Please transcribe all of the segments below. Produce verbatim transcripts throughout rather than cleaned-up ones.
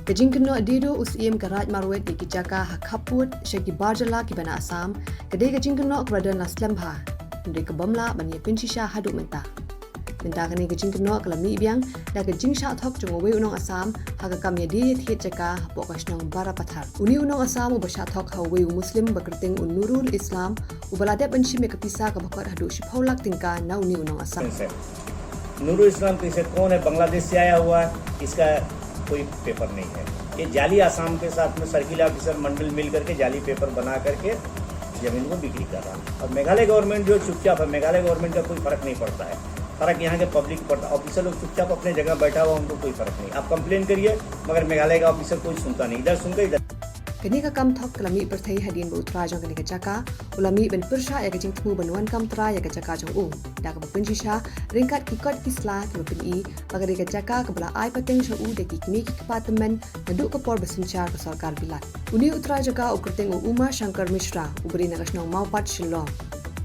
Ka jingkynnoh dei duh u Syiem ka Raid Marwet ïa ki jaka ha khappud sha ki bar jylla kiba na Assam, ka dei ka jingkynnoh kaba don la slem bha, hynrei ka bym lah ban ïa pynshisha haduh mynta. Mynta kane ka jingkynnoh ka la mih biang da ka jingshah thok jong uwei u nong Assam ha ka kam ïadie ïathied jaka hapoh ka shnong Barapathar. Une u nong Assam uba shah thok ha uwei u Muslim ba kyrteng u Nurul Islam, uba la dep ban shim ïa ka pisa kaba kot haduh shiphew lak tyngka na une u nong Assam. नूरुल इस्लाम किसे कौन है, बांग्लादेश से आया हुआ है, इसका कोई पेपर नहीं है। ये जाली आसाम के साथ में सर्किल ऑफिसर मंडल मिल करके जाली पेपर बना करके जमीन को बिक्री कर रहा है। और मेघालय गवर्नमेंट जो चुपचाप है, मेघालय गवर्नमेंट का कोई फर्क नहीं पड़ता है। फर्क यहाँ के पब्लिक पड़ता है। ऑफिसर लोग चुपचाप अपने जगह बैठा हुआ, उनको कोई फर्क नहीं। आप कंप्लेन करिए, मगर मेघालय का ऑफिसर कोई सुनता नहीं, इधर सुनते इधर। Kane ka kam thok ka la mih pyrthei hadien ba u trai jong kane ka jaka u la mih ban pyrshah ïa ka jingthmu ban wan kam trai ïa ka jaka jong u, da kaba pynshisha ryngkat ki kot ki sla kiba pyni ba ka dei ka jaka kaba la ai pateng sha u da ki kmie ki kpa tymmen naduh ka por ba synshar ka sorkar bilat. Une u trai jaka u kyrteng u Uma Shankar Mishra, uba dei na ka shnong Mawpat, Shillong.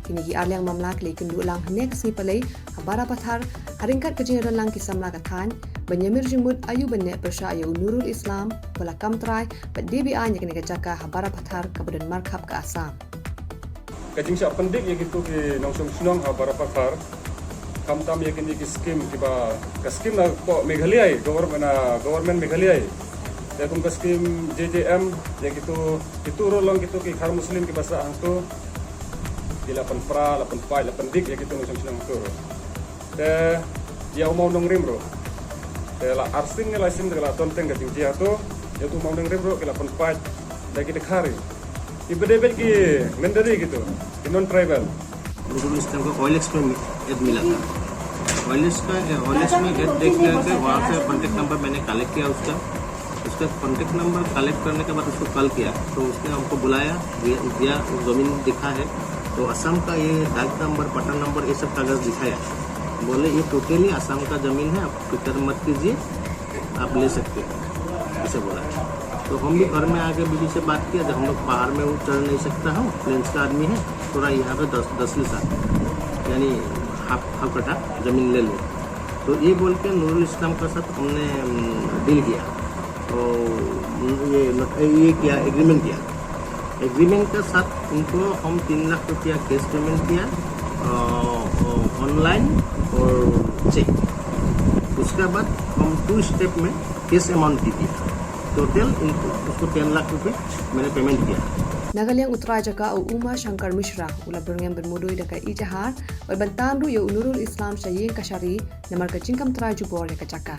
Kine ki arliang mamla ki la ïakynduh lang hynne ka sngi Palei ha Barapathar, ha ryngkat ka jingïadon lang ki samla ka thaiñ ban ïamir jingmut aïu ban neh pyrshah ïa u Nurul Islam ba la kam trai bad dei be-aiñ ïa kane ka jaka ha Barapathar kaba don markhap ka Assam. Ka jingshah pyndik ïa kitu ki nongshong shnong ha Barapathar, khamtam ïa kine ki skim kiba, ka skim na ka Meghalaya, government, na government Meghalaya. Te kum ka skim J J M, ïa kitu, kitu ruh long kitu ki Khar Muslim kiba sah hangtu. Ki la pynpra, la pynpait, la pyndik ïa kitu nongshong shnong hangtu ruh. Te ïa u mawnongrim ruh, te la arsing ne la sing te ka la don teng ka jingjia to. Ïa u mawnongrim ruh ki la pynpait da ki dkhar. Ki bad bad ki mynder kitu, ki non tribal. नूरुल इस्लाम का ओएलएक्स में एड मिला था। ओएलएक्स का, ओएलएक्स में एड देख करके वहाँ से कॉन्टैक्ट नंबर मैंने कलेक्ट किया उसका। उसका कॉन्टैक्ट नंबर कलेक्ट करने के बाद उसको कॉल किया, तो उसने हमको बुलाया, दिया, दिया, ज़मीन दिखा है। तो असम का ये डाक नंबर, पट्टा नंबर, ये सब कागज़ दिखाया। बोले, "ये टोटली असम का ज़मीन है, आप फिक्र मत कीजिए, आप ले सकते हैं," ऐसे बोला। तो हम भी घर में आके बीबी से बात किया, जब हम लोग पहाड़ में चढ़ नहीं सकता हूँ, प्लेन्स का आदमी है, थोड़ा यहाँ पे दस, दस लीसा, यानी हाफ, हाफ कट्ठा ज़मीन ले लो। तो ये बोल के नूरुल इस्लाम का साथ हमने, हम्म, डील किया। तो ये नोट-, ये किया, एग्रीमेंट किया। एग्रीमेंट के साथ उनको हम तीन लाख रुपया कैश पेमेंट किया, अ, अ, ऑनलाइन और चेक। उसके बाद हम टू स्टेप में कैश अमाउंट भी दिया। टोटल इनको, उसको टेन लाख रुपये मैंने पेमेंट किया। Na ka liang u trai jaka u Uma Shankar Mishra u la byrngem ban mudui da ka ijahar bad ban tan ruh ïa u Nurul Islam sha ïing kashari namar ka jingkam trai jubor ïa ka jaka.